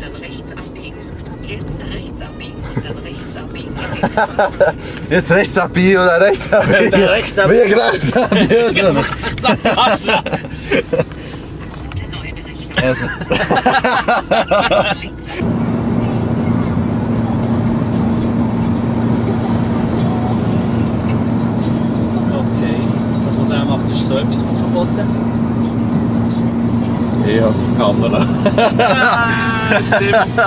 dann rechts abbiegen. Jetzt rechts abbiegen und dann rechts abbiegen. Jetzt rechts abbiegen oder rechts abbiegen? Rechts abbiegen. Wie rechts abbiegen? Gute neue Richtung. Also. Okay. Also der macht ist so etwas verboten. Ja, Kamera. Stimmt.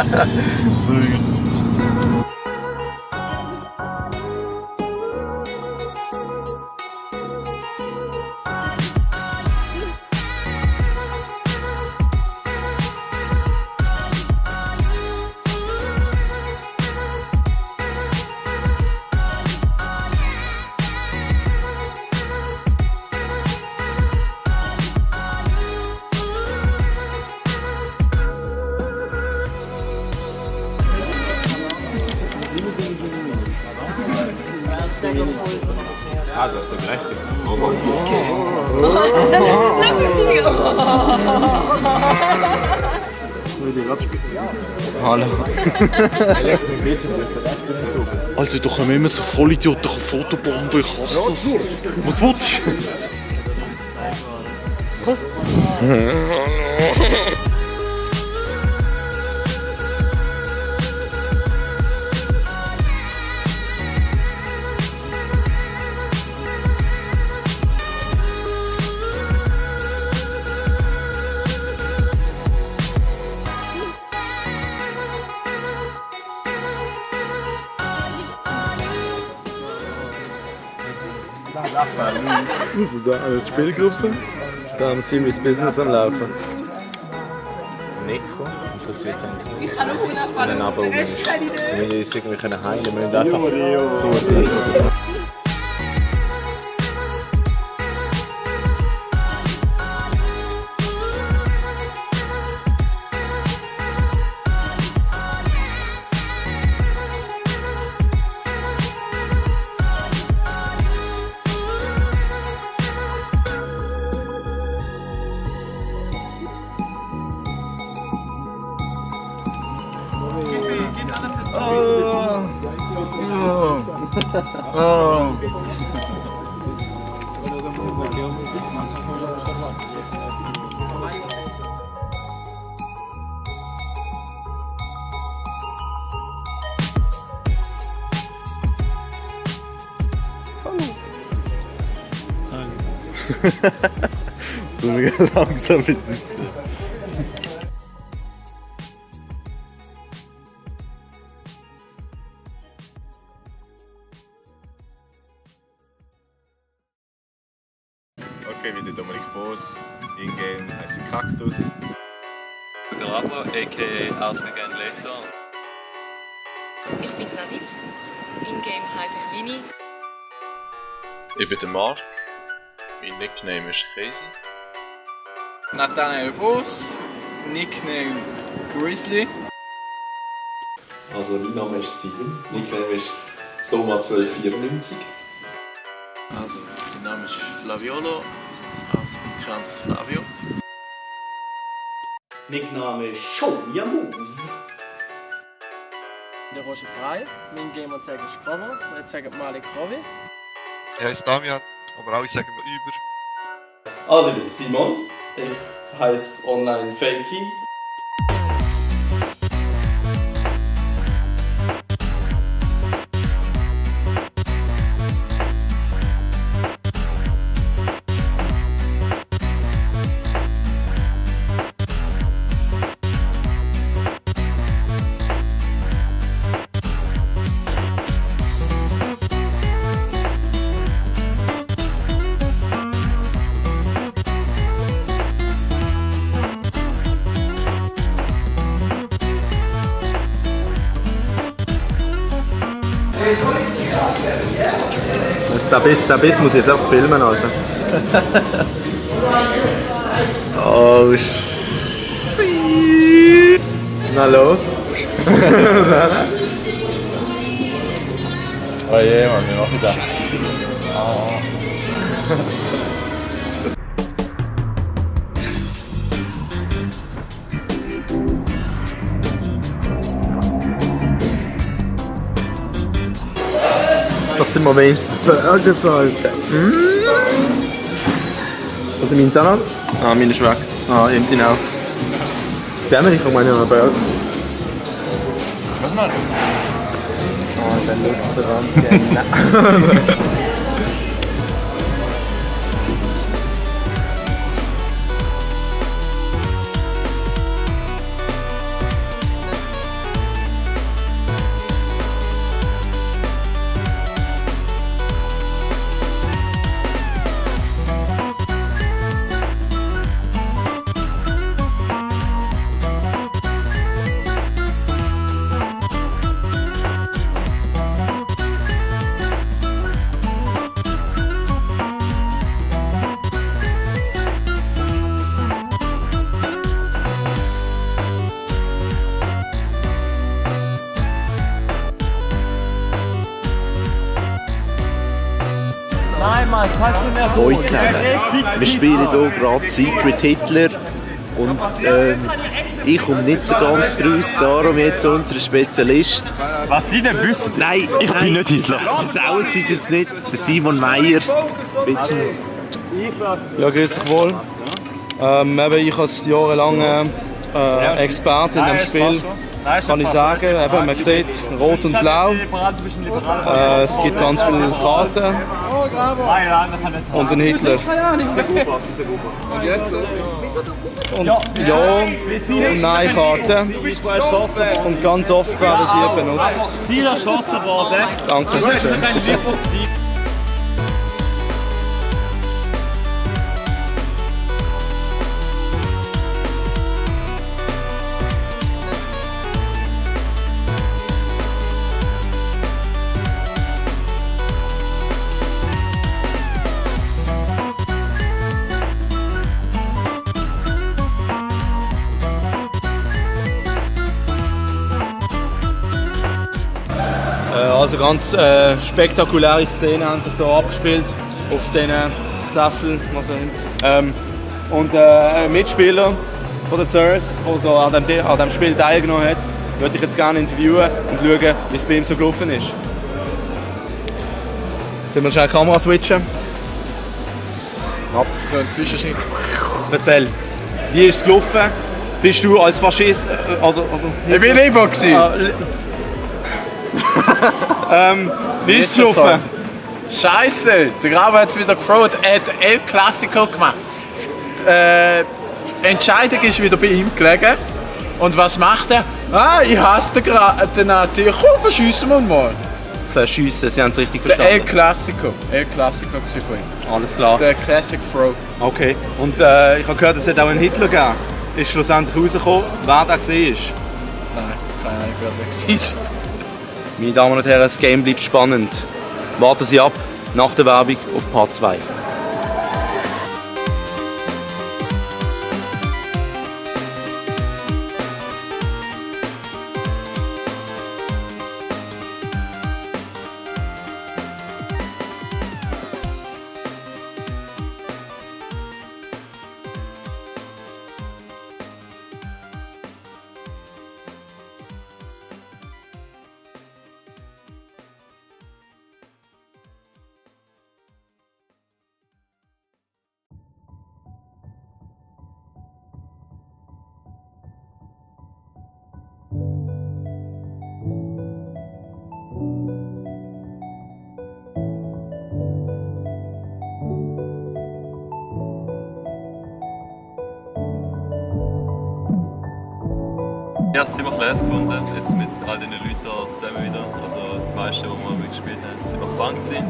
Ah, das ist der gleiche. Hallo. Alter, da kommen immer so Vollidioten Fotobomben, ich hasse das. Was willst du? Also da eine Spielgruppe, da haben sie mein Business am Laufen. Nico, interessiert es eigentlich. Ich kann nur nachfahren. Aber wir müssen uns irgendwie heilen, wir müssen einfach so. So mega langsam ist es. Okay, wie der Dominik Boos, in-game heisst ich Kaktus. Der Rabo, a.k.a. Ausgegangen Letter. Ich bin Nadine. In-game heisse ich Winnie. Ich bin der Mark. Mein Nickname ist Casey. Nathanael Boos, Nickname Grizzly. Also mein Name ist Steven, Nickname ist Soma1294. Also, mein Name ist Flaviolo, bekannt als Flavio. Nickname ist Shoya Moves. Der Roger Frey, mein Gamertag ist Krovo, wir sagen Malik Krovi. Ich heiße Damian, aber alle sagen mir über. Also ich bin Simon, ich heiße online Fakey. Der Biss muss ich jetzt auch filmen, Alter. Oh shit. Na los. Oh je, Mann, wir machen das. Das sind wir wenigstens Burgers, Alter. Also meins auch noch? Ah, meine ist weg. Ah, eben sind auch. Dämmer, ich meine noch Burger. Was mal? Ah, der nutzt ganz gerne. Hallo zusammen. Wir spielen hier gerade Secret Hitler und ich komme nicht so ganz draus, darum jetzt unser Spezialist. Was Sie denn wissen? Nein, ich bin nicht Hitler. Versauen Sie es jetzt nicht, der Simon Meyer. Bitte. Ja, grüß dich wohl. Eben, ich als jahrelang Experte in dem Spiel kann ich sagen, eben, man sieht Rot und Blau. Es gibt ganz viele Karten und einen Hitler. Und Ja- und Nein-Karten. Und ganz oft werden die benutzt. Ziel erschossen worden. Danke schön. Also ganz spektakuläre Szenen haben sich hier abgespielt auf diesen Sesseln. Und ein Mitspieler von den Sirs, der an diesem Spiel teilgenommen hat, würde ich jetzt gerne interviewen und schauen, wie es bei ihm so gelaufen ist. Können wir schnell die Kamera switchen? Ja. So ein Zwischenschnitt. Erzähl, wie ist es gelaufen? Bist du als Faschist Ich bin lieber gewesen. Wie ist es gelaufen? Scheiße, der Graber hat es wieder gefreut. Er hat El Clasico gemacht. Die Entscheidung ist wieder bei ihm gelegen. Und was macht er? Ich hasse den natürlich. Komm, verschiessen wir ihn mal. Verschiessen, Sie haben es richtig Der verstanden. El Clasico. El Clasico war von ihm. Alles klar. Der Classic Throw. Okay. Und ich habe gehört, es hat auch einen Hitler gegeben. Ist schlussendlich rausgekommen, wer der war? Nein, keine Ahnung, wer das war. Meine Damen und Herren, das Game bleibt spannend. Warten Sie ab, nach der Werbung auf Part 2. Ich habe es ziemlich leise gefunden, jetzt mit all diesen Leuten hier zusammen wieder. Also die meisten, die wir gespielt haben, waren ziemlich fun gewesen.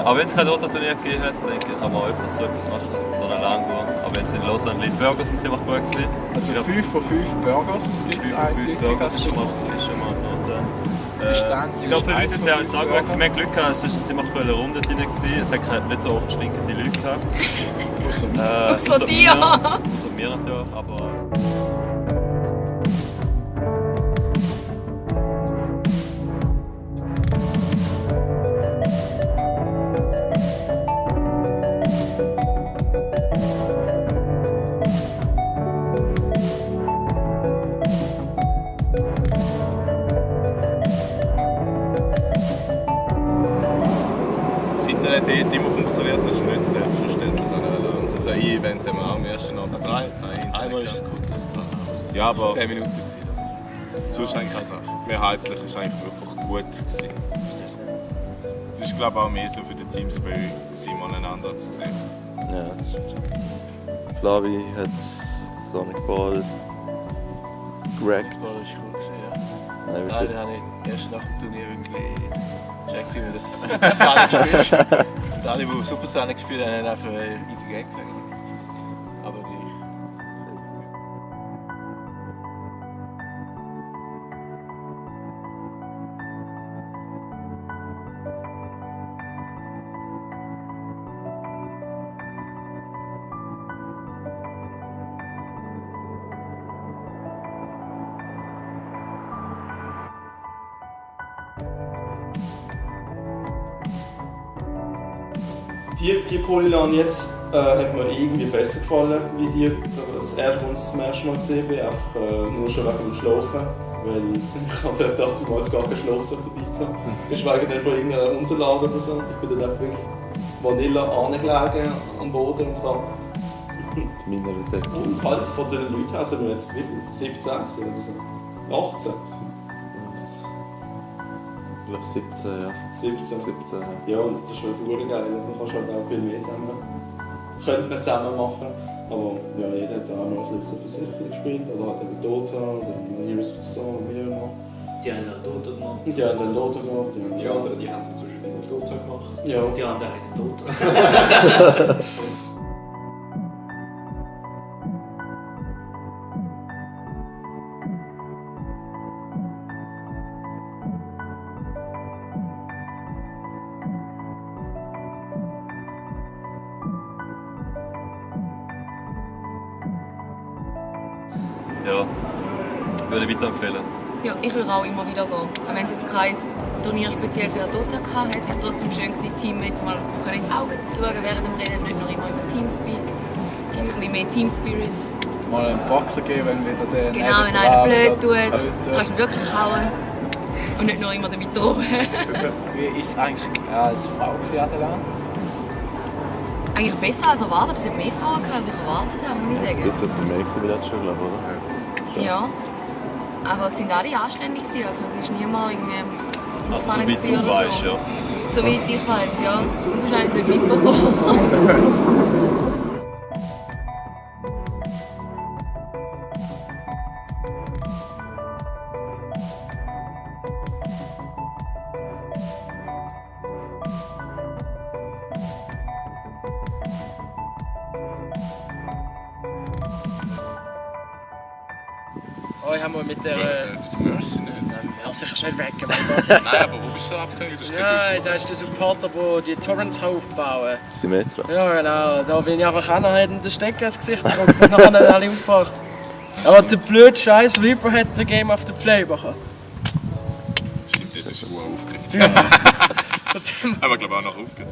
Aber wenn es kein Dota-Turnier gegeben hat, denke ich, kann man öfters so etwas machen, so eine Langur. Aber jetzt in Lausanne die Burger sind ziemlich gut gewesen. Also 5 von 5 Burgers gibt es eigentlich. 5 Burgers ist schon mal eine Note. Distanz ich glaube, für ist Leute ist es auch gut gewesen. Wir haben Glück gehabt, es war eine ziemlich coole Runde drin gewesen. Es hat nicht so oft stinkende Leute gehabt. Außer dir! Außer mir natürlich, aber... dort immer funktioniert, das ist nicht selbstverständlich. Also ein Event haben wir auch am ersten Abend. Also einmal ist es gut. Ja, aber 10 Minuten gewesen. Sonst eigentlich keine Sache. Mehrheitlich war es eigentlich wirklich gut gewesen. Es ist glaube ich auch mehr so für den Team Spirit, voneinander zu sehen. Ja, das stimmt schon. Flavi hat Sonic Ball gerackt. Das war cool gewesen, ja. Nein, den habe ich erst nach dem Turnier wirklich gecheckt, wie man das Super Sonic gespielt. Und alle, die Super Sonic gespielt haben, haben einfach ein easy Game gehabt. Aber die Die Polylan jetzt hat mir irgendwie besser gefallen, wie die das zum ersten Mal gesehen habe. Einfach nur schon wegen dem Schlafen, weil ich habe dort damals gar keine Schlafsache dabei gehabt. Geschweige denn von irgendeiner Unterlage oder so. Ich bin dann einfach wirklich Vanilla angelegen am Boden und habe die Mineralität. Und halt von den Leuten, also wir jetzt wie viel? 17 oder so? 18? Ich glaube 17, ja. 17? 17, ja. Und das ist halt verdammt geil. Man kann halt auch viel mehr zusammen. Könnte man zusammen machen. Aber ja, jeder hat auch mal ein bisschen so für sich gespielt. Oder halt eben Dota oder Heroes of the Storm und wie immer. Die haben auch Dota gemacht. Die haben dann Dota gemacht. Die anderen die haben inzwischen auch Dota gemacht. Ja. Die anderen haben Dota. Ja, würde ich weiterempfehlen. Ja, ich würde auch immer wieder gehen. Auch wenn es jetzt kein Turnier speziell für Dota hatte, ist es trotzdem schön gewesen, Teammates mal in die Augen zu schauen während dem Reden, nicht nur immer über Teamspeak. Es gibt ein bisschen mehr Team Spirit. Mal einen Boxer geben, wenn wieder der Genau, wenn einer blöd tut, kannst du ihn wirklich hauen. Und nicht nur immer damit drohen. Wie ist es eigentlich als Frau Adela? Eigentlich besser als erwartet. Es hat mehr Frauen gehabt, als ich erwartet habe, muss ich sagen. Das war mehr gewesen, wie letztes Jahr, glaube ich, oder? Ja. Aber es sind alle anständig gewesen, also es ist niemand irgendwie Also so ausfallend wie du oder so. weißt, ja. Soweit ich weiß, ja. Und sonst habe ich es nicht mitbekommen. Oh, ich habe mal mit der... Mercy nicht. Mercy kannst du nicht weg, mein Gott. Nein, aber wo bist du abgehängt? Nein, da ist der Supporter, der die Torrents aufbauen. Symmetra. Ja, genau. Da bin ich einfach einer, hat den Stecker ins Gesicht geguckt und nachher haben alle aufgewacht. Aber der blöde Scheiß Reaper hat den Game of the Play gemacht. Stimmt, das ist auch aufgeregt. Aber ich glaube auch noch aufgeregt.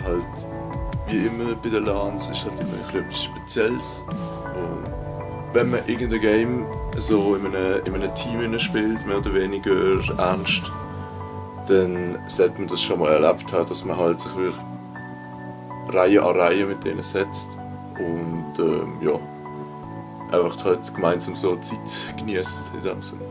Halt, wie immer bei den LANs ist halt immer etwas Spezielles. Und wenn man irgendein Game so in einem Team spielt, mehr oder weniger ernst, dann sollte man das schon mal erlebt haben, dass man halt sich wirklich Reihe an Reihe mit denen setzt und ja, einfach halt gemeinsam so Zeit genießt in dem Sinne.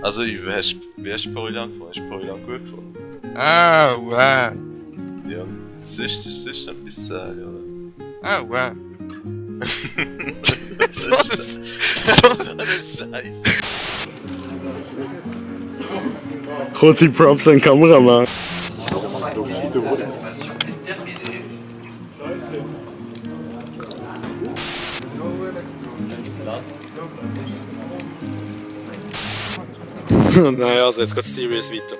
Also, wie hast du Pauli angefangen? Hast du Pauli gut gefunden? Ah, wow. Ja, es ist ein bisschen oder? Ah, wow. Das ist so eine Scheiße. Kurze Props an Kameramann. Nein, also jetzt geht es serious weiter.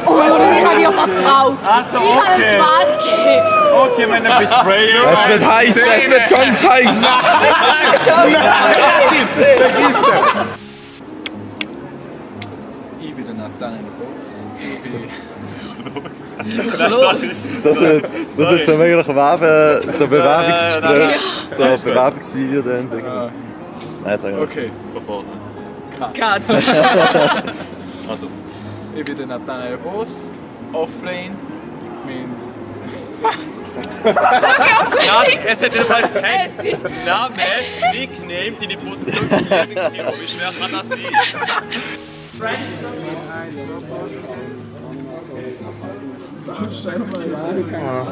Oh, ich habe dir vertraut. Also, ich habe okay. einen Plan gegeben. Okay, wenn ein Betrayal. Es wird heiß, es wird ganz heiß. Vergiss das. Ich bin der Nathanael Das ist so mega nach so Bewerbungsgespräch, so ein Bewerbungsvideo dann. Nein, sag mal. Okay. Cut. Also. Ich bin der Nathanael Boss, offline. Ja, es hat nicht mal kein Name, Nickname, deine Position zum Lieblingshero. Wie schwer kann das sein?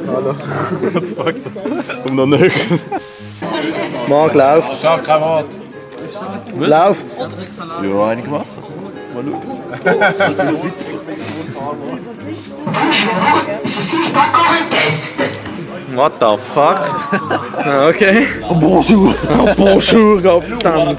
Hallo. What the fuck? Noch nicht. Marc, läuft. Sag kein Wort. Läuft's? Ja, einigermaßen. Mal schauen. What the fuck? Okay. Bonjour. Bonjour, Captain.